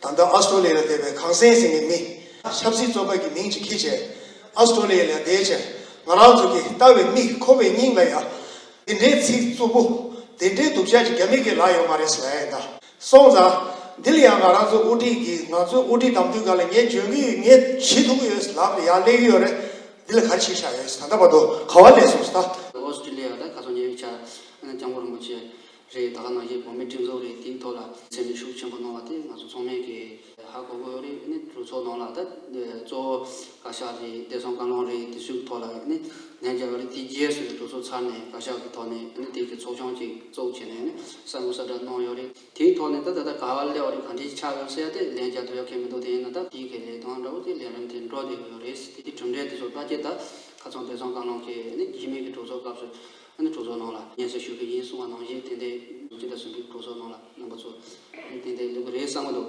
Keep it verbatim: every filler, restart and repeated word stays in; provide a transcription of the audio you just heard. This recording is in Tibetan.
ད་ལྟ་ཨོ་སི་ཀྲོ་ལི་ཡ་ལ་བསྡད་པའི་གངས་སེང་ཟེར་མཁན་མི་ཆབ་སྲིད་བཙོན་པ་གི་མིང་ཅིག་ཁྱེར་བྱས། ཨོ་སི་ཀྲོ་ལི་ཡ་ལ་བསྡད་བྱས་ང་རང་ཚོ་གི་ལྟ་བའི་མིག་ཁོ་པའི་སྙིང་ལ་ཡ། དེ་འདྲའི་ཚིག་རྩུབ་པོ། དེ་འདྲའི་སྡུག་ཅག་ཅིག་རྒྱ་མི་གིས་ལབ་ཡོད་མ་རེད་ཟེར་ལབ་ཡ་ཡིན་ད། སོང་ཙང་། འདི་ལ་ཡང་ང་རང་ཚོ་དབུ་ཁྲིད་ཀྱིས་ང་ཚོའི་དབུ་ཁྲིད་གདམ་དུས་སྒང་ལ་ངས་འཇོན་གྱི་ཡོད། ངས་བྱེད་ཐུབ་ཀྱི་ཡོད་ཟེར་ལབ་ནས་ཡར་སླེབས་ཀྱི་ཡོད་རེད། འདི་ལ་ག་རེ་བྱས་བཞག་ཡོད་ཟེར། ད་ལྟ་བར་དུ་ག་པར་སླེབས་སོང་ཟེར་ད། ཨོ་སི་ཀྲི་ལི་ཡ་ད་ག་ཚོད་ཉེ་བའི་ཆར་ཨ་ནི་སྐྱབས་མགོན་རིན་པོ་ཆེ་རེད། ད་ག་ནང་བཞིན་བོད་མིའི་སྒྲིག་འཛུགས་རེད། དེའི་ཐོག་ལ་སེམས་ནས་ཤུགས་ཆེན་པོ་གནང་བ་དེ་ང་ཚོ་ཚང་མས་ཀྱི་ཧ་གོ་གི་ཡོད་རེད། ཨ་ནི་གྲོས་ཚོགས་ནང་ལ་ད་གཙོ་བོ་བཀའ་ཤག་རེད། བདེ་སྲུང་བཀའ་བློན་རེད། དེ་ཚོའི་ཐོག་ལ་ཨ་ནི་ལན་རྒྱག་ཡོད་རེད། དེ་རྗེས་སུ་གྲོས་ཚོགས་ཚར་ནས་བཀའ་ཤག་གི་ཐོག་ནས་ཨ་ནི་དེ་གི་ཚོགས་ཆུང་ཅིག་བཙུགས་བྱས་ནས་ཨ་ནི་གསལ་པོ་གསལ་བསྒྲགས་གནང་ཡོད་རེད། དེའི་ཐོག་ནས་ད་ད་ལྟ་ག་པར་སླེབས་པ་རེད། ག་འདྲས་ཆགས་ཡོད་ཟེར་ཡ་དེ་ལན་རྒྱག་ཐུབ་ཡ་གང་མི་འདུག་དེ་ཡིན་ན་ད་དེའི་ག་ལས་དོན་འདྲ་བོ་དེ་ལས་རིམ་དེ་འགྲོ་བསྡད་ཡོད་རེད། དེ་གྲུབ་འབྲས་དེ་ཚོ་ཕལ་ཆེར་ད་ཁ་སང་བདེ་སྲུང་བཀའ་བློན་གྱིས་ནི་རྗེས་མའི་གི་གྲོས་ཚོགས་སྐབས་སུ་ནི་གྲོས་ཚོགས་ནང་ལ་སྙན་སེང་ཞུ་གི་ཡིན་གསུངས་པ་ནང་བཞིན་ཏན་ཏན་ལོ་གཅིག་དང་ཟིན་པའི་གྲོས་ཚོགས་ནང་ལ་རྣམ་པ་ཚོ་ཏན་ཏན་སླེབས་ཀྱི་རེད་བསམ་གྱི་འདུག